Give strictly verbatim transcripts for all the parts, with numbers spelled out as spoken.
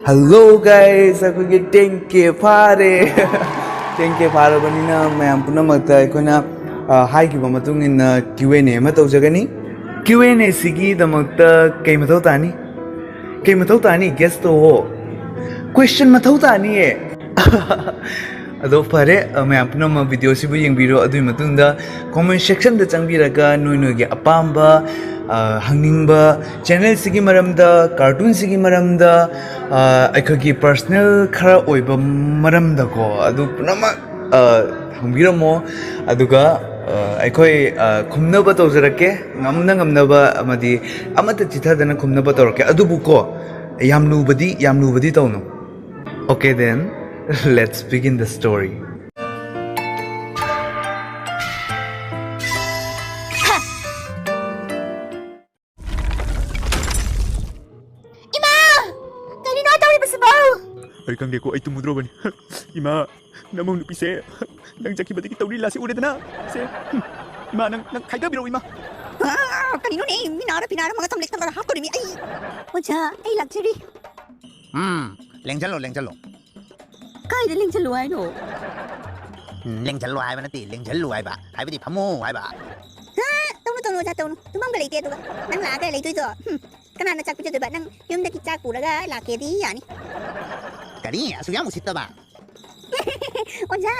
Hello guys, ꯑꯩꯈꯣꯏꯒꯤ ten K ꯐꯥꯔꯦ꯫ Ten K ꯐꯥꯔꯕꯅꯤꯅ ꯃꯌꯥꯝ ꯄꯨꯝꯅꯃꯛꯇ ꯑꯩꯈꯣꯏꯅ, ꯑ, ꯍꯥꯏꯈꯤꯕ ꯃꯇꯨꯡ ꯏꯟꯅ Q and A ꯑꯃ ꯇꯧꯖꯒꯅꯤ꯫ Q and A ꯁꯤꯒꯤꯗꯃꯛꯇ ꯀꯩ ꯃꯊꯧ ꯇꯥꯅꯤ? ꯀꯩ ꯃꯊꯧ ꯇꯥꯅꯤ? Guess ꯇꯧꯑꯣ꯫ Question ꯃꯊꯧ ꯇꯥꯅꯤꯌꯦ꯫ ꯑꯗꯣ ꯐꯔꯦ, ꯑ, ꯃꯌꯥꯝ ꯄꯨꯝꯅꯃꯛ video ꯁꯤꯕꯨ ꯌꯦꯡꯕꯤꯔꯣ꯫ ꯑꯗꯨꯒꯤ ꯃꯇꯨꯡꯗ comment section ꯗ ꯆꯪꯕꯤꯔꯒ ꯅꯣꯏ ꯅꯣꯏꯒꯤ ꯑꯄꯥꯝꯕ, ꯑ, ꯍꯪꯅꯤꯡꯕ channel ꯁꯤꯒꯤ ꯃꯔꯝꯗ, cartoon ꯁꯤꯒꯤ ꯃꯔꯝꯗ, ꯑ, ꯑꯩꯈꯣꯏꯒꯤ personal ꯈꯔ ꯑꯣꯏꯕ ꯃꯔꯝꯗꯀꯣ, ꯑꯗꯨ ꯄꯨꯝꯅꯃꯛ, ꯑ, ꯍꯪꯕꯤꯔꯝꯃꯣ꯫ ꯑꯗꯨꯒ, ꯑ, ꯑꯩꯈꯣꯏ, ꯑ, ꯈꯨꯝꯅꯕ ꯇꯧꯖꯔꯛꯀꯦ, ꯉꯝꯅ ꯉꯝꯅꯕ ꯑꯃꯗꯤ ꯑꯃꯠꯇ ꯆꯤꯊꯗꯅ ꯈꯨꯝꯅꯕ ꯇꯧꯔꯛꯀꯦ꯫ ꯑꯗꯨꯕꯨꯀꯣ, ꯌꯥꯝ ꯂꯨꯕꯗꯤ, ꯌꯥꯝ ꯂꯨꯕꯗꯤ ꯇꯧꯅꯨ꯫ Okay then, let's begin the story. ꯏꯃꯥ! ꯀꯔꯤꯅꯣ ꯇꯧꯔꯤꯕꯁꯤꯕꯣ? ꯑꯩ ꯈꯪꯗꯦꯀꯣ, ꯑꯩ ꯇꯨꯝꯃꯨꯗ꯭ꯔꯣꯕꯅꯤ꯫ ꯏꯃꯥ, ꯅꯃꯧ ꯅꯨꯄꯤꯁꯦ ꯅꯪ ꯆꯠꯈꯤꯕꯗꯒꯤ ꯇꯧꯔꯤ ꯂꯥꯁꯦ ꯎꯔꯦꯗꯅ꯫ ꯁꯦ, ꯍꯨꯝ, ꯏꯃꯥ, ꯅꯪ, ꯅꯪ ꯈꯥꯏꯗꯕꯤꯔꯛꯑꯣ, ꯏꯃꯥ꯫ ꯑꯥ, ꯀꯔꯤꯅꯣꯅꯦ, ꯃꯤꯅꯥꯔ ꯄꯤꯅꯥꯔ ꯃꯒ ꯊꯝꯂꯦ ꯊꯝꯂꯒ ꯍꯥꯞꯇꯣꯔꯤꯃꯤ ꯑꯩ꯫ ꯑꯣꯖꯥ, ꯑꯩ ꯂꯥꯛꯆꯔꯤ꯫ ꯎꯝ, ꯂꯦꯡꯖꯜꯂꯣ, ꯂꯦꯡꯖꯜꯂꯣ꯫ ꯀꯥꯏꯗ ꯂꯦꯡꯖꯜꯂꯣ ꯍꯥꯏꯅꯣ? ꯎꯝ, ꯂꯦꯡꯖꯜꯂꯣ ꯍꯥꯏꯕ ꯅꯠꯇꯦ, ꯂꯦꯡꯖꯜꯂꯨ ꯍꯥꯏꯕ꯫ ꯍꯥꯏꯕꯗꯤ ꯐꯝꯃꯨ ꯍꯥꯏꯕ꯫ ꯍꯥ, ꯇꯧꯅꯨ, ꯇꯧꯅꯨ, ꯑꯣꯖꯥ, ꯇꯧꯅꯨ꯫ ꯇꯨꯝꯐꯝꯒ ꯂꯩꯇꯦ, ꯑꯗꯨꯒ ꯅꯪ ꯂꯥꯛꯑꯒ ꯂꯩꯗꯣꯏꯗꯣ? ꯍꯨꯝ, ꯀꯅꯥꯅ ꯆꯥꯛ ꯄꯤꯖꯗꯣꯏꯕ? ꯅꯪ ꯌꯨꯝꯗꯒꯤ ꯆꯥꯛ ꯄꯨꯔꯒ ꯂꯥꯛꯀꯦꯗꯤ ꯌꯥꯅꯤ꯫ ꯀꯔꯤ? ꯑꯁꯨꯛ ꯌꯥꯝ ꯎꯁꯤꯠꯇꯕ? ꯑꯣꯖꯥ,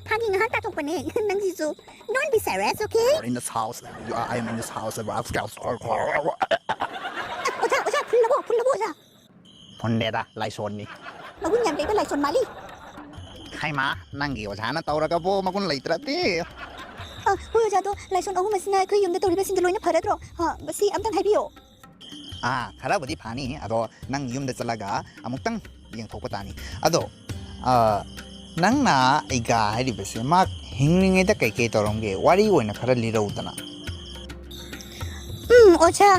ꯐꯥꯒꯤ ꯉꯥꯏꯍꯥꯛ ꯇꯥꯊꯣꯛꯄꯅꯦ꯫ ꯅꯪꯁꯤꯁꯨ, don't be serious, okay? You are in this house. You are, I am in this house. ꯑꯣꯖꯥ, ꯑꯣꯖꯥ, ꯐꯨꯜꯂꯕꯣ, ꯐꯨꯜꯂꯕꯣ, ꯑꯣꯖꯥ? ꯐꯨꯟꯗꯦꯗ, ꯂꯥꯏꯁꯣꯟꯅꯤ꯫ ꯃꯒꯨꯟ ꯌꯥꯝ ꯂꯩꯕ ꯂꯥꯏꯁꯣꯟ ꯃꯥꯜꯂꯤ꯫ ꯍꯩꯃꯥ, ꯅꯪꯒꯤ ꯑꯣꯖꯥꯅ ꯇꯧꯔꯒꯕꯨ ꯃꯒꯨꯟ ꯂꯩꯇ꯭ꯔꯗꯤ꯫ ꯑ, ꯍꯣꯏ, ꯑꯣꯖꯥ, ꯑꯗꯣ ꯂꯥꯏꯁꯣꯟ ꯑꯍꯨꯝ ꯑꯁꯤꯅ ꯑꯩꯈꯣꯏ ꯌꯨꯝꯗ ꯇꯧꯔꯤꯕꯁꯤꯡꯗꯣ ꯂꯣꯏꯅ ꯐꯔꯗ꯭ꯔꯣ? ꯑ, ꯃꯁꯤ ꯑꯝꯇꯪ ꯍꯥꯏꯕꯤꯌꯣ꯫ ꯑꯥ, ꯈꯔꯕꯨꯗꯤ ꯐꯅꯤ, ꯑꯗꯣ ꯅꯪ ꯌꯨꯝꯗ ꯆꯠꯂꯒ ꯑꯃꯨꯛꯇꯪ ꯌꯦꯡꯊꯣꯛꯄ ꯇꯥꯅꯤ꯫ ꯑꯗꯣ, ꯑ, ꯅꯪꯅ ꯑꯩꯒ ꯍꯥꯏꯔꯤꯕꯁꯦ ꯃꯥ ꯍꯤꯡꯂꯤꯉꯩꯗ ꯀꯩꯀꯩ ꯇꯧꯔꯝꯒꯦ? ꯋꯥꯔꯤ ꯑꯣꯏꯅ ꯈꯔ ꯂꯤꯔꯧꯗꯅ꯫ ꯎꯝ, ꯑꯣꯖꯥ,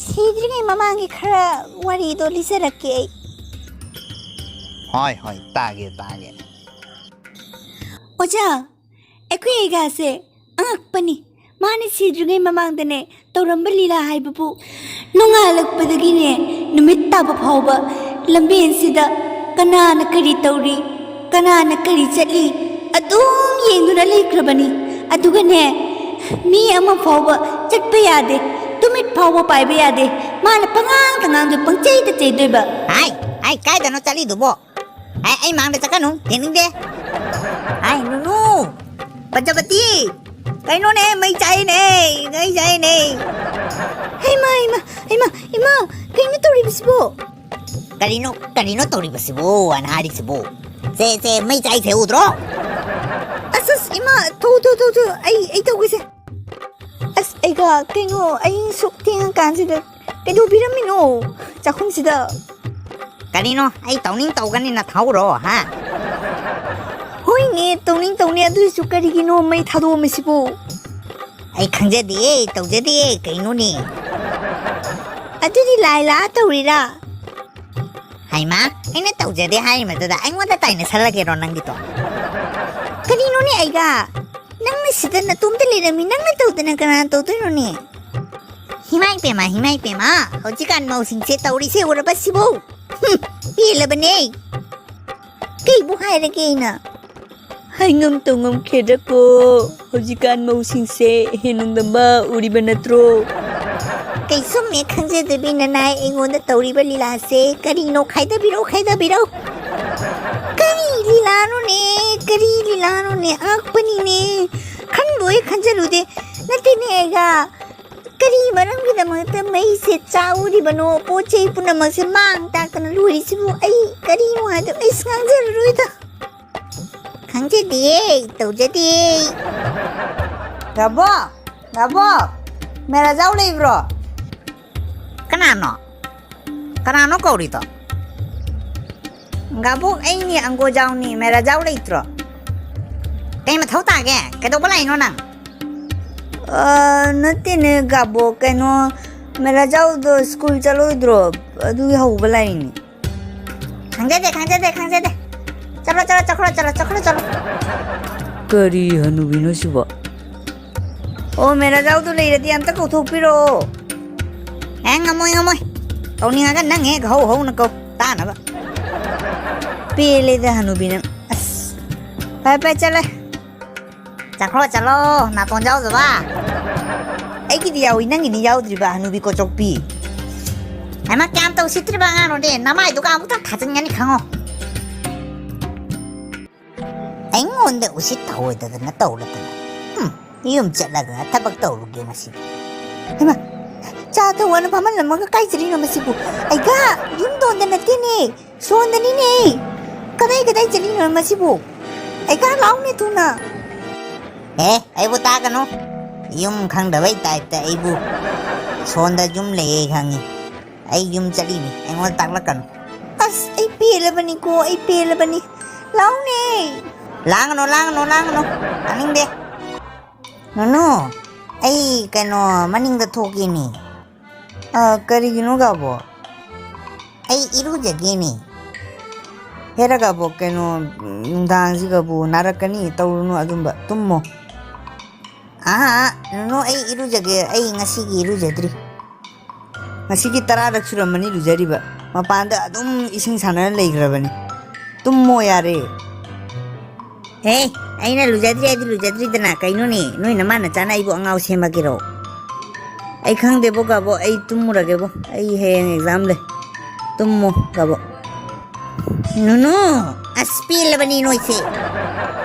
ꯁꯤꯗ꯭ꯔꯤꯉꯩ ꯃꯃꯥꯡꯒꯤ ꯈꯔ ꯋꯥꯔꯤꯗꯣ ꯂꯤꯖꯔꯛꯀꯦ ꯑꯩ꯫ ꯍꯣꯏ, ꯍꯣꯏ, ꯇꯥꯒꯦ, ꯇꯥꯒꯦ꯫ ꯑꯣꯖꯥ, ꯑꯩꯈꯣꯏ ꯑꯩꯒꯥꯁꯦ ꯑꯉꯛꯄꯅꯤ꯫ ꯃꯥꯅ ꯁꯤꯗ꯭ꯔꯤꯉꯩ ꯃꯃꯥꯡꯗꯅꯦ ꯇꯧꯔꯝꯕ ꯂꯤꯂꯥ ꯍꯥꯏꯕꯕꯨ ꯅꯣꯡꯉꯥꯜꯂꯛꯄꯗꯒꯤꯅꯦ ꯅꯨꯃꯤꯠ ꯇꯥꯕ ꯐꯥꯎꯕ ꯂꯝꯕꯦꯟꯁꯤꯗ ꯀꯅꯥꯅ ꯀꯔꯤ ꯇꯧꯔꯤ, ꯀꯅꯥꯅ ꯀꯔꯤ ꯆꯠꯂꯤ, ꯑꯗꯨꯝ ꯌꯦꯡꯗꯨꯅ ꯂꯩꯈ꯭ꯔꯕꯅꯤ꯫ ꯑꯗꯨꯒꯅꯦ, ꯃꯤ ꯑꯃ ꯐꯥꯎꯕ ꯆꯠꯄ ꯌꯥꯗꯦ, ꯇꯨꯃꯤꯠ ꯐꯥꯎꯕ ꯄꯥꯏꯕ ꯌꯥꯗꯦ꯫ ꯃꯥꯅ ꯄꯉꯥꯡꯗ ꯉꯥꯡꯗꯣꯏ, ꯄꯪꯆꯩꯗ ꯆꯩꯗꯣꯏꯕ꯫ ꯍꯥꯏ, ꯍꯥꯏ, ꯀꯥꯏꯗꯅꯣ ꯆꯠꯂꯤꯗꯨꯕꯣ? ꯍꯥꯏ, ꯑꯩ ꯃꯥꯡꯗ ꯆꯠꯀꯅꯨ, ꯌꯦꯡꯅꯤꯡꯗꯦ꯫ ꯍꯥꯏ, ꯅꯨꯅꯨ, ꯄꯟꯆꯕꯇꯤ, ꯀꯩꯅꯣꯅꯦ, ꯃꯩ ꯆꯥꯏꯅꯦ, ꯃꯩ ꯆꯥꯏꯅꯦ꯫ ꯍꯩꯃꯥ, ꯍꯩꯃꯥ, ꯍꯩꯃꯥ, ꯏꯃꯥ, ꯀꯩꯅꯣ ꯇꯧꯔꯤꯕꯁꯤꯕꯣ? ꯀꯔꯤꯅꯣ, ꯀꯔꯤꯅꯣ ꯇꯧꯔꯤꯕꯁꯤꯕꯣ? ꯑꯅ ꯍꯥꯏꯔꯤꯁꯤꯕꯣ? ꯁꯦ, ꯁꯦ, ꯃꯩ ꯆꯥꯏꯁꯦ ꯎꯗ꯭ꯔꯣ? ꯑꯁ, ꯑꯁ, ꯏꯃꯥ, ꯊꯧ, ꯊꯧ, ꯊꯧ, ꯊꯧ, ꯑꯩ, ꯑꯩ ꯇꯧꯒꯦꯁꯦ꯫ ꯑꯁ, ꯑꯩꯒ ꯀꯩꯅꯣ, ꯑꯩ ꯁꯨꯛ ꯊꯦꯡꯉꯀꯥꯟꯁꯤꯗ ꯀꯩꯗꯧꯕꯤꯔꯝꯃꯤꯅꯣ ꯆꯥꯛꯈꯨꯝꯁꯤꯗ? ꯀꯔꯤꯅꯣ, ꯑꯩ ꯇꯧꯅꯤꯡ ꯇꯧꯒꯅꯤꯅ ꯊꯧꯔꯣ, ꯍꯥ? ꯍꯣꯏꯅꯦ, ꯇꯧꯅꯤꯡ ꯇꯧꯅꯤ, ꯑꯗꯨꯏꯁꯨ ꯀꯔꯤꯒꯤꯅꯣ ꯃꯩ ꯊꯥꯗꯣꯛꯑꯝꯃꯤꯁꯤꯕꯨ? ꯑꯩ ꯈꯪꯖꯗꯤꯌꯦ, ꯇꯧꯖꯗꯤꯌꯦ, ꯀꯩꯅꯣꯅꯦ? ꯑꯗꯨꯗꯤ ꯂꯥꯏ ꯂꯥꯛꯑ ꯇꯧꯔꯤꯔꯥ? ꯍꯩꯃꯥ, ꯑꯩꯅ ꯇꯧꯖꯗꯦ ꯍꯥꯏꯔꯤꯃꯗꯨꯗ ꯑꯩꯉꯣꯟꯗ ꯇꯥꯏꯅꯁꯜꯂꯒꯦꯔꯣ ꯅꯪꯒꯤꯗꯣ? ꯀꯔꯤꯅꯣꯅꯦ ꯑꯩꯒ? ꯅꯪꯅ ꯁꯤꯗ ꯅꯇꯣꯝꯇ ꯂꯩꯔꯝꯃꯤ, ꯅꯪꯅ ꯇꯧꯗꯅ ꯀꯅꯥꯅ ꯇꯧꯗꯣꯏꯅꯣꯅꯦ? ꯍꯤꯃꯥꯏ ꯄꯦꯃ, ꯍꯤꯃꯥꯏ ꯄꯦꯃ, ꯍꯧꯖꯤꯛꯀꯥꯟ ꯃꯧꯁꯤꯡꯁꯦ ꯇꯧꯔꯤꯁꯦ ꯎꯔꯕꯁꯤꯕꯨ? ꯍꯨꯝ, ꯄꯦꯜꯂꯕꯅꯦ꯫ ꯀꯩꯕꯨ ꯍꯥꯏꯔꯒꯦ ꯑꯩꯅ? ꯍꯥꯏꯉꯝ ꯇꯧꯉꯝꯈꯤꯗ꯭ꯔꯀꯣ, ꯍꯧꯖꯤꯛꯀꯥꯟ ꯃꯧꯁꯤꯡꯁꯦ ꯍꯦꯟꯅ ꯅꯝꯕ ꯎꯔꯤꯕ ꯅꯠꯇ꯭ꯔꯣ? ꯀꯩꯁꯨꯝꯅꯦ ꯈꯪꯖꯗꯕꯤ ꯅꯅꯥꯏ ꯑꯩꯉꯣꯟꯗ ꯇꯧꯔꯤꯕ ꯂꯤꯂꯥꯁꯦ ꯀꯔꯤꯅꯣ? ꯈꯥꯏꯗꯕꯤꯔꯧ, ꯈꯥꯏꯗꯕꯤꯔꯧ꯫ ꯀꯔꯤ ꯂꯤꯂꯥꯅꯣꯅꯦ? ꯀꯔꯤ ꯂꯤꯂꯥꯅꯣꯅꯦ? ꯑꯉꯛꯄꯅꯤꯅꯦ꯫ ꯈꯟꯕꯨ ꯍꯦꯛ ꯈꯟꯖꯔꯨꯗꯦ꯫ ꯅꯠꯇꯦꯅꯦ ꯑꯩꯒ꯫ ꯀꯔꯤ ꯃꯔꯝꯒꯤꯗꯃꯛꯇ ꯃꯩꯁꯦ ꯆꯥꯛꯎꯔꯤꯕꯅꯣ? ꯄꯣꯠ ꯆꯩ ꯄꯨꯝꯅꯃꯛꯁꯦ ꯃꯥꯡ ꯇꯥꯛꯇꯅ ꯂꯣꯏꯔꯤꯁꯤꯕꯨ ꯑꯩ ꯀꯔꯤꯅꯣ ꯍꯥꯏꯗꯣ ꯑꯩꯁ ꯉꯥꯡꯖꯔꯔꯣꯏꯗ꯫ ꯈꯪꯖꯗꯤꯌꯦ, ꯇꯧꯖꯗꯤꯌꯦ꯫ ꯒꯥꯕꯣ, ꯒꯥꯕꯣ, ꯃꯦꯔꯥꯖꯥꯎ ꯂꯩꯕ꯭ꯔꯣ? ꯀꯅꯥꯅꯣ? ꯀꯅꯥꯅꯣ ꯀꯧꯔꯤꯗꯣ? ꯒꯥꯕꯣꯛ, ꯑꯩꯅꯤ ꯑꯪꯒꯣꯖꯥꯎꯅꯤ, ꯃꯦꯔꯥꯖꯥꯎ ꯂꯩꯇ꯭ꯔꯣ? ꯀꯩ ꯃꯊꯧ ꯇꯥꯒꯦ? ꯀꯩꯗꯧꯕ ꯂꯥꯛꯏꯅꯣ ꯅꯪ? ꯑ, ꯅꯠꯇꯦꯅꯦ ꯒꯥꯕꯣꯛ, ꯀꯩꯅꯣ, ꯃꯦꯔꯥꯖꯥꯎꯗꯣ ꯁ꯭ꯀꯨꯜ ꯆꯠꯂꯣꯏꯗ꯭ꯔꯣ? ꯑꯗꯨꯒꯤ ꯍꯧꯕ ꯂꯥꯛꯏꯅꯤ꯫ ꯈꯪꯖꯗꯦ, ꯈꯪꯖꯗꯦ, ꯈꯪꯖꯗꯦ꯫ ꯆꯠꯂꯣ, ꯆꯠꯂꯣ, ꯆꯠꯈ꯭ꯔꯣ, ꯆꯠꯂꯣ, ꯆꯠꯈ꯭ꯔꯣ, ꯆꯠꯂꯣ꯫ ꯀꯔꯤ ꯍꯅꯨꯕꯤꯅꯣ ꯁꯤꯕꯣ? ꯑꯣ, ꯃꯦꯔꯥꯖꯥꯎꯗꯣ ꯂꯩꯔꯗꯤ ꯑꯝꯇ ꯀꯧꯊꯣꯛꯄꯤꯔꯛꯑꯣ꯫ ꯑꯦ, ꯉꯝꯃꯣꯏ, ꯉꯝꯃꯣꯏ꯫ ꯀꯧꯅꯤꯡꯉꯒ ꯅꯪ ꯍꯦꯛ ꯍꯧ ꯍꯧꯅ ꯀꯧ꯫ ꯇꯥꯅꯕ꯫ ꯄꯦꯜꯂꯦꯗ ꯍꯅꯨꯕꯤ ꯅꯪ꯫ ꯑꯁ꯫ ꯐꯔꯦ ꯐꯔꯦ, ꯆꯠꯂꯦ꯫ ꯆꯠꯈ꯭ꯔꯣ ꯆꯠꯂꯣ, ꯅꯥꯇꯣꯟ ꯌꯥꯎꯗꯕ꯫ ꯑꯩꯒꯤꯗꯤ ꯌꯥꯎꯏ, ꯅꯪꯒꯤꯗꯤ ꯌꯥꯎꯗ꯭ꯔꯤꯕ, ꯍꯅꯨꯕꯤ ꯀꯣꯆꯣꯛꯄꯤ꯫ ꯍꯩꯃꯥ, ꯀꯌꯥꯝ ꯇꯧ ꯁꯤꯠꯇ꯭ꯔꯤꯕ ꯑꯉꯥꯡꯅꯣꯅꯦ, ꯅꯃꯥꯏꯗꯨꯒ ꯑꯃꯨꯛꯇ ꯊꯥꯖꯤꯟꯒꯅꯤ ꯈꯪꯉꯣ꯫ ꯑꯩꯉꯣꯟꯗ ꯎꯁꯤꯠ ꯊꯑꯣꯏꯗꯗꯅ ꯇꯧꯔꯗꯅ꯫ ꯍꯨꯝ, ꯌꯨꯝ ꯆꯠꯂꯒ ꯊꯕꯛ ꯇꯧꯔꯨꯒꯦ ꯃꯁꯤꯗꯤ꯫ ꯍꯩꯃꯥ, ꯆꯥ ꯊꯧꯋꯥꯅ ꯐꯝꯍꯜꯂꯝꯃꯒ ꯀꯥꯏ ꯆꯠꯂꯤꯅꯣ ꯃꯁꯤꯕꯨ? ꯑꯩꯒꯥ, ꯌꯨꯝ ꯗꯣꯟꯗ ꯅꯠꯇꯦꯅꯦ, ꯁꯣꯟꯗꯅꯤꯅꯦ꯫ ꯀꯗꯥꯏ ꯀꯗꯥꯏ ꯆꯠꯂꯤꯅꯣ ꯃꯁꯤꯕꯨ? ꯑꯩꯒꯥ, ꯂꯥꯎꯅꯦ ꯊꯨꯅ꯫ ꯑꯦ, ꯑꯩꯕꯨ ꯇꯥꯛꯀꯅꯨ꯫ ꯌꯨꯝ ꯈꯪꯗꯕꯩ ꯇꯥꯏꯞꯇ ꯑꯩꯕꯨ꯫ ꯁꯣꯟꯗ ꯌꯨꯝ ꯂꯩꯌꯦ ꯈꯪꯉꯤ꯫ ꯑꯩ ꯌꯨꯝ ꯆꯠꯂꯤꯅꯤ, ꯑꯩꯉꯣꯟꯗ ꯇꯥꯛꯂꯛꯀꯅꯨ꯫ ꯑꯁ, ꯑꯩ ꯄꯦꯜꯂꯕꯅꯤꯀꯣ, ꯑꯩ ꯄꯦꯜꯂꯕꯅꯤ꯫ ꯂꯥꯎꯅꯦ꯫ ꯂꯥꯡꯒꯅꯨ, ꯂꯥꯡꯒꯅꯨ, ꯂꯥꯡꯒꯅꯨ꯫ ꯇꯥꯅꯤꯡꯗꯦ꯫ ꯅꯨꯅꯨ, ꯑꯩ ꯀꯩꯅꯣ ꯃꯅꯤꯡꯗ ꯊꯣꯛꯀꯦꯅꯦ꯫ ꯑ, ꯀꯔꯤꯒꯤꯅꯣ ꯒꯥꯕꯣ? ꯑꯩ ꯏꯔꯨꯖꯒꯦꯅꯦ꯫ ꯍꯦꯔꯥ ꯒꯥꯕꯣ, ꯀꯩꯅꯣ, ꯅꯨꯡꯗꯥꯡꯁꯤꯒꯕꯨ ꯅꯥꯔꯛꯀꯅꯤ, ꯇꯧꯔꯨꯅꯨ ꯑꯗꯨꯝꯕ, ꯇꯨꯝꯃꯣ꯫ ꯑꯍꯥ, ꯅꯨꯅꯨ, ꯑꯩ ꯏꯔꯨꯖꯒꯦ, ꯑꯩ ꯉꯁꯤꯒꯤ ꯏꯔꯨꯖꯗ꯭ꯔꯤ꯫ ꯉꯁꯤꯒꯤ ꯇꯔꯥꯔꯛ ꯁꯨꯔꯝꯃꯅꯤ ꯂꯨꯖꯔꯤꯕ꯫ ꯃꯄꯥꯟꯗ ꯑꯗꯨꯝ ꯏꯁꯤꯡ ꯁꯥꯟꯅꯔ ꯂꯩꯈ꯭ꯔꯕꯅꯤ꯫ ꯇꯨꯝꯃꯣ ꯌꯥꯔꯦ꯫ ꯍꯦ, ꯑꯩꯅ ꯂꯨꯖꯗ꯭ꯔꯤ ꯍꯥꯏꯗꯤ ꯂꯨꯖꯗ꯭ꯔꯤꯗꯅ, ꯀꯩꯅꯣꯅꯦ, ꯅꯣꯏ ꯅꯃꯥ ꯅꯆꯥꯅ ꯑꯩꯕꯨ ꯑꯉꯥꯎ ꯁꯦꯝꯃꯒꯦꯔꯣ? ꯑꯩ ꯈꯪꯗꯦꯕꯣ ꯒꯥꯕꯣ, ꯑꯩ ꯇꯨꯝꯃꯨꯔꯒꯦꯕꯣ, ꯑꯩ ꯍꯌꯦꯡ exam ꯂꯩ꯫ ꯇꯨꯝꯃꯣ ꯒꯥꯕꯣ꯫ ꯅꯨꯅꯨ, ꯑꯁ ꯄꯦꯜꯂꯕꯅꯤ ꯅꯣꯏꯁꯦ꯫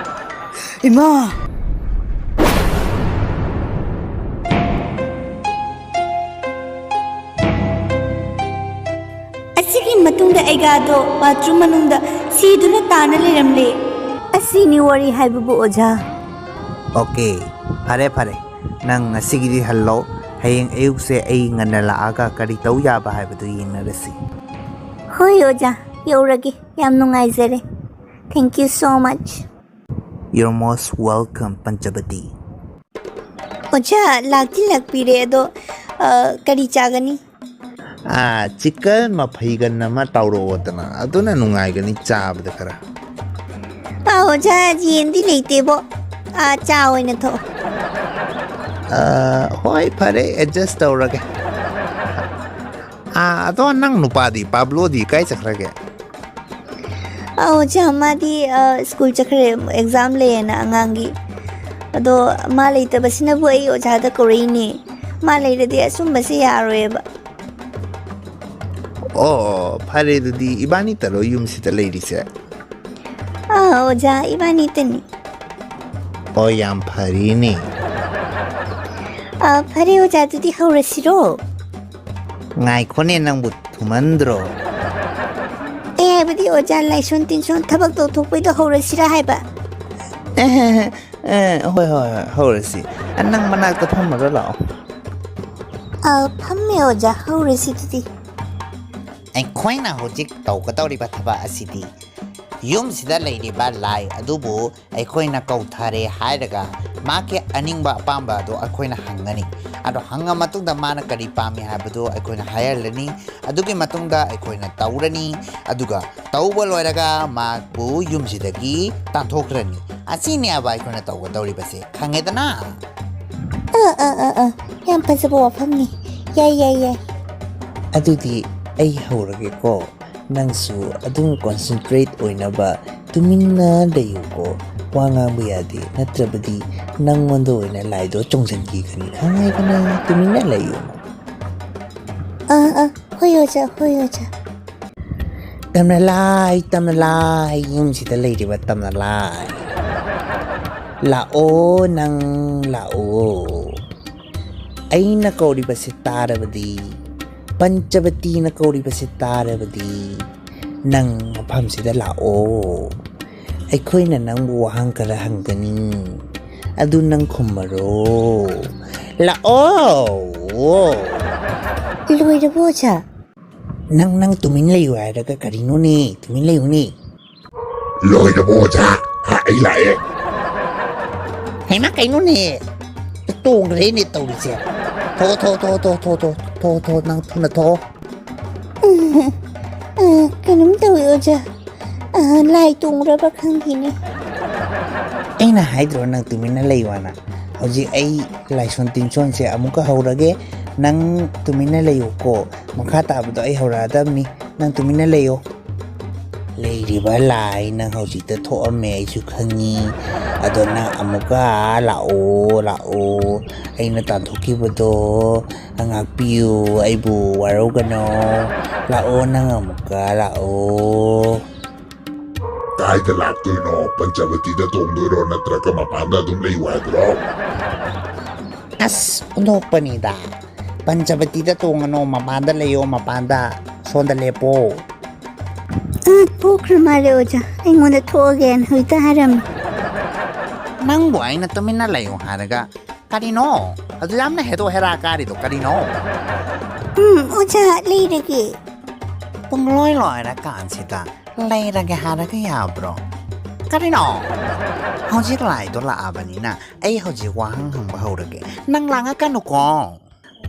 ꯏꯃꯥ! ꯑꯁꯤꯒꯤ ꯃꯇꯨꯡꯗ ꯑꯩꯒꯥꯗꯣ bathroom ꯃꯅꯨꯡꯗ ꯁꯤꯗꯨꯅ ꯇꯥꯅ ꯂꯩꯔꯝꯂꯦ꯫ ꯑꯁꯤꯅꯤ ꯋꯥꯔꯤ ꯍꯥꯏꯕꯕꯨ, ꯑꯣꯖꯥ꯫ Okay, ꯐꯔꯦ ꯐꯔꯦ, ꯅꯪ ꯉꯁꯤꯒꯤꯗꯤ ꯍꯜꯂꯣ꯫ ꯍꯌꯦꯡ ꯑꯌꯨꯛꯁꯦ ꯑꯩ ꯉꯟꯅ ꯂꯥꯛꯑꯒ ꯀꯔꯤ ꯇꯧ ꯌꯥꯕ ꯍꯥꯏꯕꯗꯨ ꯌꯦꯡꯅꯔꯁꯤ꯫ ꯍꯣꯏ ꯑꯣꯖꯥ, ꯌꯧꯔꯒꯦ꯫ ꯌꯥꯝ ꯅꯨꯡꯉꯥꯏꯖꯔꯦ꯫ Thank you so much. You're most welcome, ꯄꯟꯆꯕꯇꯤ꯫ ꯑꯣꯖꯥ, ꯂꯥꯛꯇꯤ ꯂꯥꯛꯄꯤꯔꯦ, ꯑꯗꯣ, ꯑ, ꯀꯔꯤ ꯆꯥꯒꯅꯤ? ꯑꯥ, chicken ꯃꯐꯩꯒꯟ ꯑꯃ ꯇꯧꯔꯛꯑꯣꯗꯅ, ꯑꯗꯨꯅ ꯅꯨꯡꯉꯥꯏꯒꯅꯤ ꯆꯥꯕꯗ ꯈꯔ꯫ ꯑꯥ, ꯑꯣꯖꯥ, ꯌꯦꯟꯗꯤ ꯂꯩꯇꯦꯕꯣ꯫ ꯑꯥ, ꯆꯥ ꯑꯣꯏꯅ ꯊꯛꯑꯣ꯫ ꯑꯥ, ꯍꯣꯏ, ꯐꯔꯦ, adjust ꯇꯧꯔꯒꯦ꯫ ꯑꯥ, ꯑꯗꯣ ꯅꯪ ꯅꯨꯄꯥꯗꯤ, ꯄꯥꯕ꯭ꯂꯣꯗꯤ ꯀꯥꯏ ꯆꯠꯈ꯭ꯔꯒꯦ? ꯑꯥ, ꯑꯣꯖꯥ, ꯃꯥꯗꯤ, ꯑ, ꯁ꯭ꯀꯨꯜ ꯆꯠꯈ꯭ꯔꯦ, ꯑꯦꯛꯖꯥꯝ ꯂꯩꯌꯦꯅ ꯑꯉꯥꯡꯒꯤ꯫ ꯑꯗꯣ ꯃꯥ ꯂꯩꯇꯕꯁꯤꯅꯕꯨ ꯑꯩ ꯑꯣꯖꯥꯗ ꯀꯧꯔꯛꯏꯅꯦ꯫ ꯃꯥ ꯂꯩꯔꯗꯤ ꯑꯁꯨꯝꯕꯁꯦ ꯌꯥꯔꯣꯏꯕ꯫ ꯑꯣ, ꯐꯔꯦ ꯑꯗꯨꯗꯤ, ꯏꯕꯥꯅꯤꯇꯔꯣ ꯌꯨꯝꯁꯤꯗ ꯂꯩꯔꯤꯁꯦ? ꯑꯥ, ꯑꯣꯖꯥ, ꯏꯕꯥꯅꯤꯇꯅꯤ꯫ ꯑꯣ, ꯌꯥꯝ ꯐꯔꯦꯅꯦ꯫ ꯑꯥ, ꯐꯔꯦ ꯑꯣꯖꯥ, ꯑꯗꯨꯗꯤ ꯍꯧꯔꯁꯤꯔꯣ? ꯉꯥꯏꯈꯣꯅꯦ, ꯅꯪꯕꯨ ꯊꯨꯃꯟꯗ꯭ꯔꯣ? ꯑꯩ ꯍꯥꯏꯕꯗꯤ ꯑꯣꯖꯥ, ꯂꯥꯏꯁꯣꯟ ꯇꯤꯟꯁꯣꯟ ꯊꯕꯛ ꯇꯧꯊꯣꯛꯄꯩꯗꯣ ꯍꯧꯔꯁꯤꯔꯥ ꯍꯥꯏꯕ? ꯑꯦ, ꯑꯦ, ꯍꯣꯏ, ꯍꯣꯏ, ꯍꯣꯏ, ꯍꯧꯔꯁꯤ꯫ ꯑ, ꯅꯪ ꯃꯅꯥꯛꯇ ꯐꯝꯃꯒ ꯂꯥꯛꯑꯣ꯫ ꯑꯥ, ꯐꯝꯃꯦ ꯑꯣꯖꯥ, ꯍꯧꯔꯁꯤ ꯑꯗꯨꯗꯤ꯫ ꯑꯩꯈꯣꯏꯅ ꯍꯧꯖꯤꯛ ꯇꯧꯒꯗꯧꯔꯤꯕ ꯊꯕꯛ ꯑꯁꯤꯗꯤ ꯌꯨꯝꯁꯤꯗ ꯂꯩꯔꯤꯕ ꯂꯥꯏ ꯑꯗꯨꯕꯨ ꯑꯩꯈꯣꯏꯅ ꯀꯧꯊꯔꯦ ꯍꯥꯏꯔꯒ ꯃꯥꯒꯤ ꯑꯅꯤꯡꯕ ꯑꯄꯥꯝꯕ ꯑꯗꯨ ꯑꯩꯈꯣꯏꯅ ꯍꯪꯒꯅꯤ꯫ ꯑꯗꯣ ꯍꯪꯉ ꯃꯇꯨꯡꯗ ꯃꯥꯅ ꯀꯔꯤ ꯄꯥꯝꯃꯤ ꯍꯥꯏꯕꯗꯨ ꯑꯩꯈꯣꯏꯅ ꯍꯥꯏꯍꯜꯂꯅꯤ꯫ ꯑꯗꯨꯒꯤ ꯃꯇꯨꯡꯗ ꯑꯩꯈꯣꯏꯅ ꯇꯧꯔꯅꯤ꯫ ꯑꯗꯨꯒ ꯇꯧꯕ ꯂꯣꯏꯔꯒ ꯃꯥꯕꯨ ꯌꯨꯝꯁꯤꯗꯒꯤ ꯇꯥꯟꯊꯣꯛꯈ꯭ꯔꯅꯤ꯫ ꯑꯁꯤꯅꯦꯕ ꯑꯩꯈꯣꯏꯅ ꯇꯧꯒꯗꯧꯔꯤꯕꯁꯦ꯫ ꯈꯪꯉꯦꯗꯅ? ꯑꯥ, ꯑꯥ, ꯑꯥ, ꯑꯥ, ꯌꯥꯝ ꯐꯖꯕ ꯋꯥꯐꯝꯅꯤ꯫ ꯌꯥꯏ, ꯌꯥꯏ, ꯌꯥꯏ꯫ ꯑꯗꯨꯗꯤ ꯑꯩ ꯍꯧꯔꯒꯦꯀꯣ꯫ ꯅꯪꯁꯨ ꯑꯗꯨꯝ ꯀꯣꯟꯁꯦꯟꯇ꯭ꯔꯦꯠ ꯑꯣꯏꯅꯕ ꯇꯨꯃꯤꯟꯅ ꯂꯩꯌꯨꯀꯣ꯫ ꯋꯥ ꯉꯥꯡꯕ ꯌꯥꯗꯦ, ꯅꯠꯇ꯭ꯔꯕꯗꯤ ꯅꯪꯉꯣꯟꯗ ꯑꯣꯏꯅ ꯂꯥꯏꯗꯣ ꯆꯣꯡꯁꯤꯟꯈꯤꯒꯅꯤ꯫ ꯈꯪꯉꯦꯗꯅ? ꯇꯨꯃꯤꯟꯅ ꯂꯩꯌꯨ꯫ ꯑꯥ, ꯑꯥ, ꯍꯣꯏ ꯑꯣꯖꯥ, ꯍꯣꯏ ꯑꯣꯖꯥ꯫ ꯇꯝꯅꯂꯥꯏ, ꯇꯝꯅꯂꯥꯏ, ꯌꯨꯝꯁꯤꯗ ꯂꯩꯔꯤꯕ ꯇꯝꯅꯂꯥꯏ꯫ ꯂꯥꯛꯑꯣ, ꯅꯪ ꯂꯥꯛꯑꯣ꯫ ꯑꯩꯅ ꯀꯧꯔꯤꯕꯁꯤ ꯇꯥꯔꯕꯗꯤ, ꯄꯟꯆꯕꯇꯤꯅ ꯀꯧꯔꯤꯕꯁꯤ ꯇꯥꯔꯕꯗꯤ, ꯅꯪ ꯃꯐꯝꯁꯤꯗ ꯂꯥꯛꯑꯣ꯫ ꯑꯩꯈꯣꯏꯅ ꯅꯪꯕꯨ ꯋꯥꯍꯪ ꯈꯔ ꯍꯪꯒꯅꯤ, ꯑꯗꯨ ꯅꯪ ꯈꯨꯝꯃꯔꯣ꯫ ꯂꯥꯛꯑꯣ꯫ ꯂꯣꯏꯔꯕꯣ ꯑꯣꯖꯥ? ꯅꯪ, ꯅꯪ ꯇꯨꯃꯤꯟ ꯂꯩꯌꯨ ꯍꯥꯏꯔꯒ ꯀꯔꯤꯅꯣꯅꯦ? ꯇꯨꯃꯤꯟ ꯂꯩꯌꯨꯅꯦ꯫ ꯂꯣꯏꯔꯕꯣ ꯑꯣꯖꯥ? ꯍꯥ, ꯑꯩ ꯂꯥꯛꯑꯦ꯫ ꯍꯩꯃꯥ, ꯀꯩꯅꯣꯅꯦ? ꯇꯣꯡꯈ꯭ꯔꯦꯅꯦ ꯇꯧꯔꯤꯁꯦ꯫ ꯊꯣꯛꯑꯣ, ꯊꯣꯛꯑꯣ, ꯊꯣꯛꯑꯣ, ꯅꯪ ꯊꯨꯅ ꯊꯣꯛꯑꯣ꯫ ꯑ, ꯀꯩꯅꯣꯝ ꯇꯧꯋꯦ ꯑꯣꯖꯥ꯫ ꯑ, ꯂꯥꯏ ꯇꯣꯡꯈ꯭ꯔꯕ ꯈꯪꯗꯦꯅꯦ꯫ ꯑꯩꯅ ꯍꯥꯏꯗ꯭ꯔꯣ ꯅꯪ ꯇꯨꯃꯤꯟꯅ ꯂꯩꯌꯨꯅ? ꯍꯧꯖꯤꯛ ꯑꯩ ꯂꯥꯏꯁꯣꯟ ꯇꯤꯟꯁꯣꯟꯁꯦ ꯑꯃꯨꯛꯀ ꯍꯧꯔꯒꯦ꯫ ꯅꯪ ꯇꯨꯃꯤꯟꯅ ꯂꯩꯌꯨꯀꯣ, ꯃꯈꯥ ꯇꯥꯕꯗꯣ ꯑꯩ ꯍꯧꯔꯛꯑꯗꯕꯅꯤ, ꯅꯪ ꯇꯨꯃꯤꯟꯅ ꯂꯩꯌꯣ꯫ ꯂꯩꯔꯤꯕ ꯂꯥꯏ, ꯅꯪ ꯍꯧꯖꯤꯛꯇ ꯊꯣꯛꯑꯝꯃꯦ, ꯑꯩꯁꯨ ꯈꯪꯉꯤ꯫ ꯑꯗꯣ ꯅꯪ ꯑꯃꯨꯛꯀ ꯂꯥꯛꯑꯣ, ꯂꯥꯛꯑꯣ, ꯑꯩꯅ ꯇꯥꯟꯊꯣꯛꯈꯤꯕꯗꯣ ꯉꯥꯛꯄꯤꯌꯨ, ꯑꯩꯕꯨ ꯋꯥꯔꯧꯒꯅꯣ꯫ ꯂꯥꯛꯑꯣ, ꯅꯪ ꯑꯃꯨꯛꯀ ꯂꯥꯛꯑꯣ꯫ ꯀꯥꯏꯗ ꯂꯥꯛꯇꯣꯏꯅꯣ? ꯄꯟꯆꯕꯇꯤꯗ ꯇꯣꯡꯗꯣꯏꯔꯣ, ꯅꯠꯇ꯭ꯔꯒ ꯃꯄꯥꯟꯗ ꯑꯗꯨꯝ ꯂꯩꯌꯨ ꯍꯥꯏꯕ꯭ꯔꯣ? ꯑꯁ, ꯑꯣꯟꯊꯣꯛꯄꯅꯤꯗ꯫ ꯄꯟꯆꯕꯇꯤꯗ ꯇꯣꯡꯉꯅꯣ, ꯃꯄꯥꯟꯗ ꯂꯩꯌꯣ, ꯃꯄꯥꯟꯗ꯫ ꯁꯣꯝꯗ ꯂꯦꯞꯄꯣ꯫ ꯑ, ꯊꯣꯛꯈ꯭ꯔ ꯃꯥꯜꯂꯦ ꯑꯣꯖꯥ꯫ ꯑꯩꯉꯣꯟꯗ ꯊꯣꯛꯑꯒꯦꯅ ꯍꯧꯖꯤꯛꯇ ꯍꯥꯏꯔꯝꯃꯤ꯫ ꯅꯪꯕꯨ ꯑꯩꯅ ꯇꯨꯃꯤꯟꯅ ꯂꯩꯌꯨ ꯍꯥꯏꯔꯒ ꯀꯔꯤꯅꯣ? ꯑꯗꯨ ꯌꯥꯝꯅ ꯍꯦꯗꯣꯛ ꯍꯦꯔꯥ ꯀꯥꯔꯤꯗꯣ ꯀꯔꯤꯅꯣ? ꯎꯝ, ꯑꯣꯖꯥ, ꯂꯩꯔꯒꯦ꯫ ꯄꯨꯡꯂꯣꯏ ꯂꯣꯏꯔꯀꯥꯟꯁꯤꯗ ꯂꯩꯔꯒꯦ ꯍꯥꯏꯔꯒ ꯌꯥꯕ꯭ꯔꯣ? ꯀꯔꯤꯅꯣ? ꯍꯧꯖꯤꯛ ꯂꯥꯏꯗꯣ ꯂꯥꯛꯑꯕꯅꯤꯅ ꯑꯩ ꯍꯧꯖꯤꯛ ꯋꯥꯍꯪ ꯍꯪꯕ ꯍꯧꯔꯒꯦ꯫ ꯅꯪ ꯂꯥꯡꯉꯛꯀꯅꯨꯀꯣ꯫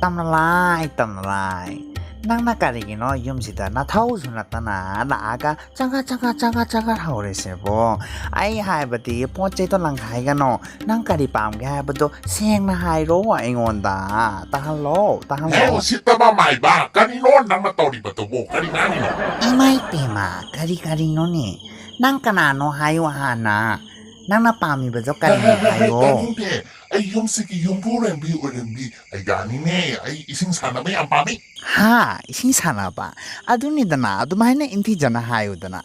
ꯇꯝꯅ ꯂꯥꯏ, ꯇꯝꯅ ꯂꯥꯏ꯫ ꯅꯪꯅ ꯀꯔꯤꯒꯤꯅꯣ ꯌꯨꯝꯁꯤꯗ ꯅꯊꯧꯁꯨ ꯅꯠꯇꯅ ꯂꯥꯛꯑꯒ ꯆꯒꯠ ꯆꯒꯠ ꯆꯒꯠ ꯆꯒꯠ ꯍꯧꯔꯤꯁꯤꯕꯣ? ꯑꯩ ꯍꯥꯏꯕꯗꯤ ꯄꯣꯠ ꯆꯩꯗꯣ ꯂꯪꯈꯥꯏꯒꯅꯣ꯫ ꯅꯪ ꯀꯔꯤ ꯄꯥꯝꯒꯦ ꯍꯥꯏꯕꯗꯣ ꯁꯦꯡꯅ ꯍꯥꯏꯔꯣ ꯑꯩꯉꯣꯟꯗ꯫ ꯇꯥꯍꯜꯂꯣ, ꯇꯥꯍꯜꯂꯣ꯫ ꯍꯦ, ꯎꯁꯤꯠꯇꯕ ꯃꯥꯏꯕ, ꯀꯔꯤꯅꯣ ꯅꯪꯅ ꯇꯧꯔꯤꯕꯗꯨꯕꯨ? ꯀꯔꯤ ꯉꯥꯡꯉꯤꯅꯣ? ꯏꯃꯥꯏ ꯄꯦꯝꯃ, ꯀꯔꯤ ꯀꯔꯤꯅꯣꯅꯦ? ꯅꯪ ꯀꯅꯥꯅꯣ ꯍꯥꯏꯌꯨ ꯍꯥꯟꯅ꯫ ꯅꯪꯅ ꯄꯥꯝꯃꯤꯕꯗꯣ ꯀꯔꯤꯅꯣ ꯍꯥꯏꯌꯣ꯫ ꯇꯥꯅꯤꯡꯗꯦ꯫ ꯑꯩ ꯌꯨꯝꯁꯤꯒꯤ ꯌꯨꯝꯕꯨꯔꯦꯝꯕꯤ ꯑꯣꯏꯔꯝꯕꯤ ꯑꯩꯗꯥꯅꯤꯅꯦ꯫ ꯑꯩ ꯏꯁꯤꯡ ꯁꯥꯟꯅꯕ ꯌꯥꯝ ꯄꯥꯝꯃꯤ꯫ ꯍꯥ? ꯏꯁꯤꯡ ꯁꯥꯟꯅꯕ? ꯑꯗꯨꯅꯤꯗꯅ, ꯑꯗꯨꯃꯥꯏꯅ ꯏꯟꯊꯤꯖꯅ ꯍꯥꯏꯌꯨꯗꯅ꯫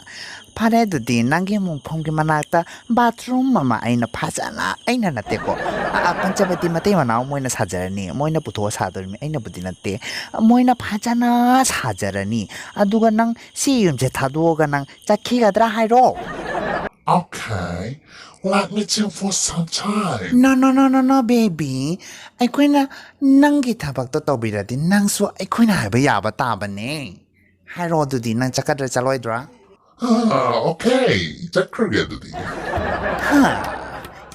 ꯐꯔꯦ, ꯑꯗꯨꯗꯤ ꯅꯪꯒꯤ ꯃꯣꯡꯐꯝꯒꯤ ꯃꯅꯥꯛꯇ ꯕꯥꯊꯔꯨꯝ ꯑꯃ ꯑꯩꯅ ꯐꯖꯅ, ꯑꯩꯅ ꯅꯠꯇꯦꯀꯣ, ꯑ, ꯑ, ꯄꯟꯆꯕꯇꯤ ꯃꯇꯩ ꯃꯅꯥꯎ ꯃꯣꯏꯅ ꯁꯥꯖꯔꯅꯤ, ꯃꯣꯏꯅ ꯄꯨꯊꯣꯛꯑ ꯁꯥꯗꯣꯔꯤꯃꯤ, ꯑꯩꯅꯕꯨꯗꯤ ꯅꯠꯇꯦ, ꯃꯣꯏꯅ ꯐꯖꯅ ꯁꯥꯖꯔꯅꯤ꯫ ꯑꯗꯨꯒ ꯅꯪ ꯁꯤ ꯌꯨꯝꯁꯦ ꯊꯥꯗꯣꯛꯑꯒ ꯅꯪ ꯆꯠꯈꯤꯒꯗ꯭ꯔꯥ ꯍꯥꯏꯔꯣ? Okay, let me think for some time. No, no, no, no, no, baby. ꯑꯩꯈꯣꯏꯅ ꯅꯪꯒꯤ ꯊꯕꯛꯇꯣ ꯇꯧꯕꯤꯔꯗꯤ ꯅꯪꯁꯨ ꯑꯩꯈꯣꯏꯅ ꯍꯥꯏꯕ ꯌꯥꯕ ꯇꯥꯕꯅꯦ꯫ ꯍꯥꯏꯔꯣ ꯑꯗꯨꯗꯤ, ꯅꯪ ꯆꯠꯀꯗ꯭ꯔꯥ ꯆꯠꯂꯣꯏꯗ꯭ꯔꯥ? ꯑꯥ, okay, ꯆꯠꯈ꯭ꯔꯒꯦ ꯑꯗꯨꯗꯤ꯫ ꯍꯥ?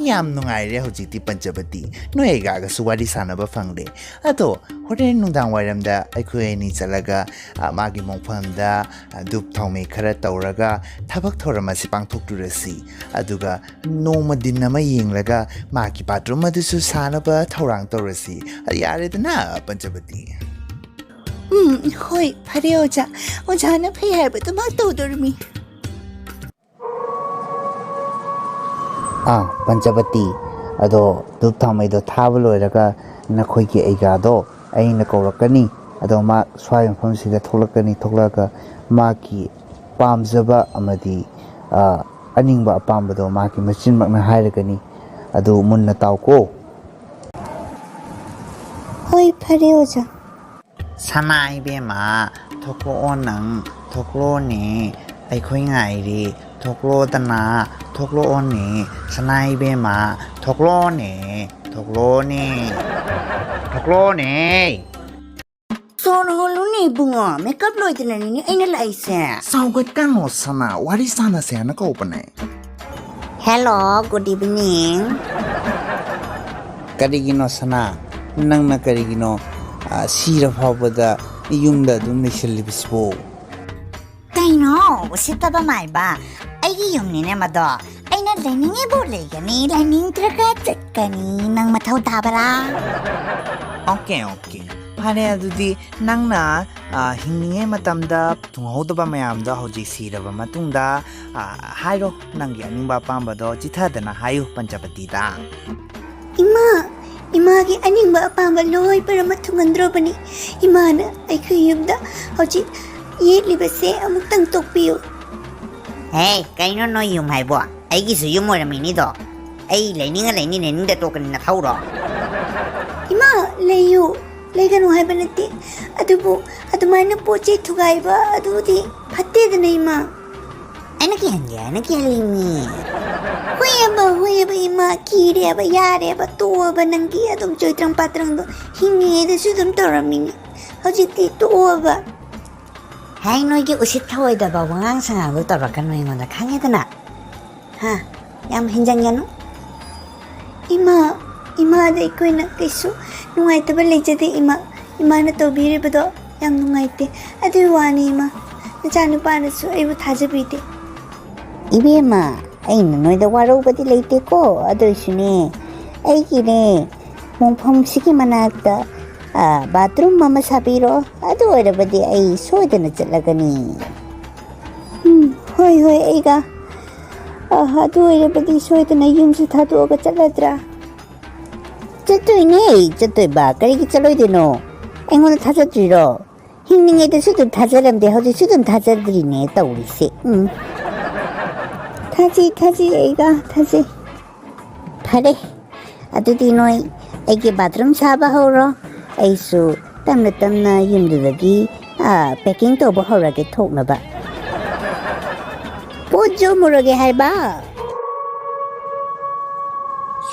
ꯌꯥꯝ ꯅꯨꯡꯉꯥꯏꯔꯦ ꯍꯧꯖꯤꯛꯇꯤ ꯄꯟꯆꯕꯇꯤ꯫ ꯅꯣꯏ ꯑꯩꯒꯥꯒꯁꯨ ꯋꯥꯔꯤ ꯁꯥꯟꯅꯕ ꯐꯪꯂꯦ꯫ ꯑꯗꯣ ꯍꯣꯔꯦꯟ ꯅꯨꯡꯗꯥꯡ ꯋꯥꯏꯔꯝꯗ ꯑꯩꯈꯣꯏ ꯑꯅꯤ ꯆꯠꯂꯒ, ꯑ, ꯃꯥꯒꯤ ꯃꯣꯡꯐꯝꯗ, ꯑ, ꯙꯨꯞ ꯊꯥꯎꯃꯩ ꯈꯔ ꯇꯧꯔꯒ ꯊꯕꯛ ꯊꯧꯔꯝ ꯑꯁꯤ ꯄꯥꯡꯊꯣꯛꯂꯨꯔꯁꯤ꯫ ꯑꯗꯨꯒ ꯅꯣꯡꯃ ꯗꯤꯟ ꯑꯃ ꯌꯦꯡꯂꯒ ꯃꯥꯒꯤ ꯕꯥꯠꯔꯨꯝ ꯑꯗꯨꯁꯨ ꯁꯥꯅꯕ ꯊꯧꯔꯥꯡ ꯇꯧꯔꯁꯤ꯫ ꯑ, ꯌꯥꯔꯦꯗꯅ, ꯄꯟꯆꯕꯇꯤ? ꯎꯝ, ꯍꯣꯏ, ꯐꯔꯦ ꯑꯣꯖꯥ꯫ ꯑꯣꯖꯥꯅ ꯐꯩ ꯍꯥꯏꯕꯗꯨꯃꯛ ꯇꯧꯗꯣꯔꯤꯃꯤ꯫ ꯑꯥ, ꯄꯟꯆꯕꯇꯤ, ꯑꯗꯣ ꯙꯨꯞ ꯊꯥꯎꯃꯩꯗꯣ ꯊꯥꯕ ꯂꯣꯏꯔꯒ ꯅꯈꯣꯏꯒꯤ ꯑꯩꯒꯥꯗꯣ ꯑꯩꯅ ꯀꯧꯔꯛꯀꯅꯤ꯫ ꯑꯗꯣ ꯃꯥ ꯁ꯭ꯋꯥꯏ ꯃꯐꯝꯁꯤꯗ ꯊꯣꯛꯂꯛꯀꯅꯤ꯫ ꯊꯣꯛꯂꯛꯑꯒ ꯃꯥꯒꯤ ꯄꯥꯝꯖꯕ ꯑꯃꯗꯤ, ꯑꯥ, ꯑꯅꯤꯡꯕ ꯑꯄꯥꯝꯕꯗꯣ ꯃꯥꯒꯤ ꯃꯆꯤꯟꯃꯛꯅ ꯍꯥꯏꯔꯒꯅꯤ꯫ ꯑꯗꯨ ꯃꯨꯟꯅ ꯇꯥꯎꯀꯣ꯫ ꯍꯣꯏ, ꯐꯔꯦ ꯑꯣꯖꯥ꯫ ꯁꯅꯥ ꯏꯕꯦꯝꯃ, ꯊꯣꯛꯂꯛꯑꯣ ꯅꯪ, ꯊꯣꯛꯂꯛꯑꯣꯅꯦ, ꯑꯩꯈꯣꯏ ꯉꯥꯏꯔꯤ, ꯊꯣꯛꯂꯛꯑꯣꯗꯅ, ꯊꯣꯛꯂꯛꯑꯣꯅꯦ, ꯁꯅꯥ ꯏꯕꯦꯝꯃ, ꯊꯣꯛꯂꯛꯑꯣꯅꯦ, ꯊꯣꯛꯂꯛꯑꯣꯅꯦ, ꯊꯣꯛꯂꯛꯑꯣꯅꯦ꯫ ꯁꯣꯔ ꯍꯣꯜꯂꯨꯅꯦ ꯏꯕꯨꯡꯉꯣ, ꯃꯦꯀꯞ ꯂꯣꯏꯗꯅꯅꯤꯅꯦ ꯑꯩꯅ ꯂꯥꯛꯏꯁꯦ꯫ ꯁꯥꯎꯒꯠꯀꯅꯣ ꯁꯅꯥ, ꯋꯥꯔꯤ ꯁꯥꯟꯅꯁꯦ ꯍꯥꯏꯅ ꯀꯧꯕꯅꯦ꯫ Hello, good evening. ꯀꯔꯤꯒꯤꯅꯣ ꯁꯅꯥ? ꯅꯪꯅ ꯀꯔꯤꯒꯤꯅꯣ, ꯑ, ꯁꯤꯔ ꯐꯥꯎꯕꯗ ꯌꯨꯝꯗ ꯑꯗꯨꯝ ꯂꯩꯁꯤꯜꯂꯤꯕꯁꯤꯕꯨ? ꯀꯩꯅꯣ, ꯎꯁꯤꯠꯇꯕ ꯃꯥꯏꯕ? ꯑꯩꯒꯤ ꯌꯨꯝꯅꯤꯅꯦ ꯃꯗꯣ꯫ ꯑꯩꯅ ꯂꯩꯅꯤꯡꯉꯤꯕꯨ ꯂꯩꯒꯅꯤ, ꯂꯩꯅꯤꯡꯗ꯭ꯔꯒ ꯆꯠꯀꯅꯤ꯫ ꯅꯪ ꯃꯊꯧ ꯇꯥꯕ꯭ꯔꯥ? Okay, okay. ꯐꯔꯦ, ꯑꯗꯨꯗꯤ ꯅꯪꯅ, ꯑ, ꯍꯤꯡꯂꯤꯉꯩ ꯃꯇꯝꯗ ꯊꯨꯡꯍꯧꯗꯕ ꯃꯌꯥꯝꯗꯣ ꯍꯧꯖꯤꯛ ꯁꯤꯔꯕ ꯃꯇꯨꯡꯗ, ꯑ, ꯍꯥꯏꯔꯣ, ꯅꯪꯒꯤ ꯑꯅꯤꯡꯕ ꯑꯄꯥꯝꯕꯗꯣ ꯆꯤꯊꯗꯅ ꯍꯥꯏꯌꯨ ꯄꯟꯆꯕꯇꯤꯗ꯫ ꯏꯃꯥ, ꯏꯃꯥꯒꯤ ꯑꯅꯤꯡꯕ ꯑꯄꯥꯝꯕ ꯂꯣꯏ ꯄꯨꯝꯅꯃꯛ ꯊꯨꯡꯍꯟꯗ꯭ꯔꯣꯕꯅꯤ꯫ ꯏꯃꯥꯅ ꯑꯩꯈꯣꯏ ꯌꯨꯝꯗ ꯍꯧꯖꯤꯛ ꯌꯦꯠꯂꯤꯕꯁꯦ ꯑꯃꯨꯛꯇꯪ ꯇꯣꯛꯄꯤꯌꯨ꯫ ꯍꯦ, ꯀꯩꯅꯣ ꯅꯣꯏ ꯌꯨꯝ ꯍꯥꯏꯕꯣ? ꯑꯩꯒꯤꯁꯨ ꯌꯨꯝ ꯑꯣꯏꯔꯝꯃꯤꯅꯤꯗꯣ꯫ ꯑꯩ ꯂꯩꯅꯤꯡꯉ ꯂꯩꯅꯤ, ꯂꯩꯅꯤꯡꯗ ꯇꯣꯛꯀꯅꯤ, ꯅꯊꯧꯔꯣ? ꯏꯃꯥ, ꯂꯩꯌꯨ꯫ ꯂꯩꯒꯅꯨ ꯍꯥꯏꯕ ꯅꯠꯇꯦ꯫ ꯑꯗꯨꯕꯨ ꯑꯗꯨꯃꯥꯏꯅ ꯄꯣꯠ ꯆꯩ ꯊꯨꯒꯥꯏꯕ ꯑꯗꯨꯗꯤ ꯐꯠꯇꯦꯗꯅ, ꯏꯃꯥ꯫ ꯑꯩꯅ ꯀꯤꯍꯟꯒꯦ ꯍꯥꯏꯅ ꯀꯤꯍꯜꯂꯤꯅꯤ꯫ ꯍꯣꯏꯑꯕ, ꯍꯣꯏꯑꯕ, ꯏꯃꯥ, ꯀꯤꯔꯦꯕ, ꯌꯥꯔꯦꯕ, ꯇꯣꯛꯑꯕ ꯅꯪꯒꯤ ꯑꯗꯨꯝ ꯆꯣꯏꯇ꯭ꯔꯪ ꯄꯥꯇ꯭ꯔꯪꯗꯣ꯫ ꯍꯤꯡꯉꯤꯉꯩꯗꯁꯨ ꯑꯗꯨꯝ ꯇꯧꯔꯝꯃꯤꯅꯤ꯫ ꯍꯧꯖꯤꯛꯇꯤ ꯇꯣꯛꯑꯣꯕ꯫ ꯍꯦ, ꯅꯣꯏꯒꯤ ꯎꯁꯤꯠ ꯊꯑꯣꯏꯗꯕ ꯋꯥꯉꯥꯡ ꯁꯉꯥꯡꯗꯣ ꯇꯧꯔꯛꯀꯅꯨ ꯑꯩꯉꯣꯟꯗ, ꯈꯪꯉꯦꯗꯅ? ꯍꯥ? ꯌꯥꯝ ꯍꯦꯟꯖꯟꯒꯅꯨ꯫ ꯏꯃꯥ, ꯏꯃꯥꯗ ꯑꯩꯈꯣꯏꯅ ꯀꯩꯁꯨ ꯅꯨꯡꯉꯥꯏꯇꯕ ꯂꯩꯖꯗꯦ ꯏꯃꯥ꯫ ꯏꯃꯥꯅ ꯇꯧꯕꯤꯔꯤꯕꯗꯣ ꯌꯥꯝ ꯅꯨꯡꯉꯥꯏꯇꯦ꯫ ꯑꯗꯨꯒꯤ ꯋꯥꯅꯤ ꯏꯃꯥ, ꯅꯆꯥꯅꯨꯄꯥꯅꯁꯨ ꯑꯩꯕꯨ ꯊꯥꯖꯕꯤꯗꯦ꯫ ꯏꯕꯦꯝꯃ, ꯑꯩꯅ ꯅꯣꯏꯗ ꯋꯥꯔꯧꯕꯗꯤ ꯂꯩꯇꯦꯀꯣ, ꯑꯗꯨꯏꯁꯨꯅꯦ, ꯑꯩꯒꯤꯅꯦ, ꯃꯣꯡꯐꯝꯁꯤꯒꯤ ꯃꯅꯥꯛꯇ, ꯑ, ꯕꯥꯊꯔꯨꯝ ꯑꯃ ꯁꯥꯕꯤꯔꯣ, ꯑꯗꯨ ꯑꯣꯏꯔꯕꯗꯤ ꯑꯩ ꯁꯣꯏꯗꯅ ꯆꯠꯂꯒꯅꯤ꯫ ꯎꯝ, ꯍꯣꯏ, ꯍꯣꯏ, ꯑꯩꯒ, ꯑ, ꯑꯗꯨ ꯑꯣꯏꯔꯕꯗꯤ ꯁꯣꯏꯗꯅ ꯌꯨꯝꯁꯨ ꯊꯥꯗꯣꯛꯑꯒ ꯆꯠꯂꯗ꯭ꯔꯥ? ꯆꯠꯇꯣꯏꯅꯦ, ꯆꯠꯇꯣꯏꯕ, ꯀꯔꯤꯒꯤ ꯆꯠꯂꯣꯏꯗꯣꯏꯅꯣ? ꯑꯩꯉꯣꯟꯗ ꯊꯥꯖꯗ꯭ꯔꯤꯔꯣ? ꯍꯤꯡꯂꯤꯉꯩꯗꯁꯨ ꯑꯗꯨꯝ ꯊꯥꯖꯔꯝꯗꯦ, ꯍꯧꯖꯤꯛꯁꯨ ꯑꯗꯨꯝ ꯊꯥꯖꯗ꯭ꯔꯤꯅꯦ ꯇꯧꯔꯤꯁꯦ꯫ ꯎꯝ꯫ ꯊꯥꯖꯩ, ꯊꯥꯖꯩ, ꯑꯩꯒ ꯊꯥꯖꯩ꯫ ꯐꯔꯦ, ꯑꯗꯨꯗꯤ ꯅꯣꯏ ꯑꯩꯒꯤ ꯕꯥꯊꯔꯨꯝ ꯁꯥꯕ ꯍꯧꯔꯣ, ꯑꯩꯁꯨ ꯇꯞꯅ ꯇꯞꯅ ꯌꯨꯝꯗꯨꯗꯒꯤ, ꯑ, packing ꯇꯧꯕ ꯍꯧꯔꯒꯦ ꯊꯣꯛꯅꯕ꯫ ꯄꯣꯠ ꯌꯣꯝꯃꯨꯔꯒꯦ ꯍꯥꯏꯕ꯫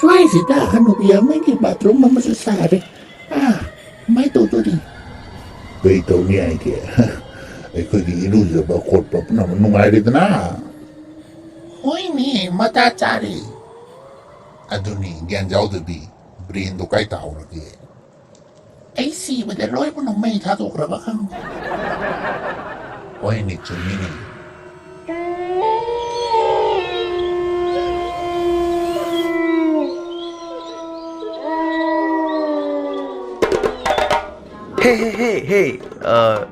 ꯁ꯭ꯋꯥꯏꯁꯤꯗ ꯍꯅꯨꯕꯤ ꯑꯃꯒꯤ ꯕꯥꯊꯔꯨꯝ ꯑꯃꯁꯨ ꯁꯥꯔꯦ꯫ ꯑꯥ, ꯀꯃꯥꯏ ꯇꯧꯗꯣꯔꯤ? ꯀꯩ ꯇꯧꯅꯤ ꯍꯥꯏꯒꯦ? ꯑꯩꯈꯣꯏꯒꯤ ꯏꯔꯨꯖꯕ ꯈꯣꯠꯄ ꯄꯨꯝꯅꯃꯛ ꯅꯨꯡꯉꯥꯏꯔꯦꯗꯅ꯫ ꯍꯣꯏꯅꯦ, ꯃꯇꯥ ꯆꯥꯔꯦ꯫ ꯑꯗꯨꯅꯤ, ꯒ꯭ꯌꯥꯟ ꯌꯥꯎꯗꯕꯤ, brainꯗꯣ ꯀꯥꯏ ꯇꯥꯍꯧꯔꯒꯦ? ꯑꯩ ꯁꯤꯕꯗ ꯂꯣꯏꯕꯅ ꯃꯩ ꯊꯥꯗꯣꯛꯈ꯭ꯔꯕ ꯈꯪꯗꯦ꯫ ꯍꯣꯏꯅꯦ, ꯆꯨꯝꯃꯤꯅꯦ꯫ ꯍꯦ, ꯍꯦ, ꯍꯦ, ꯍꯦ, ꯑ,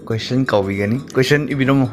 question ꯀꯥꯎꯕꯤꯒꯅꯤ꯫ Question ꯏꯕꯤꯔꯝꯃꯣ꯫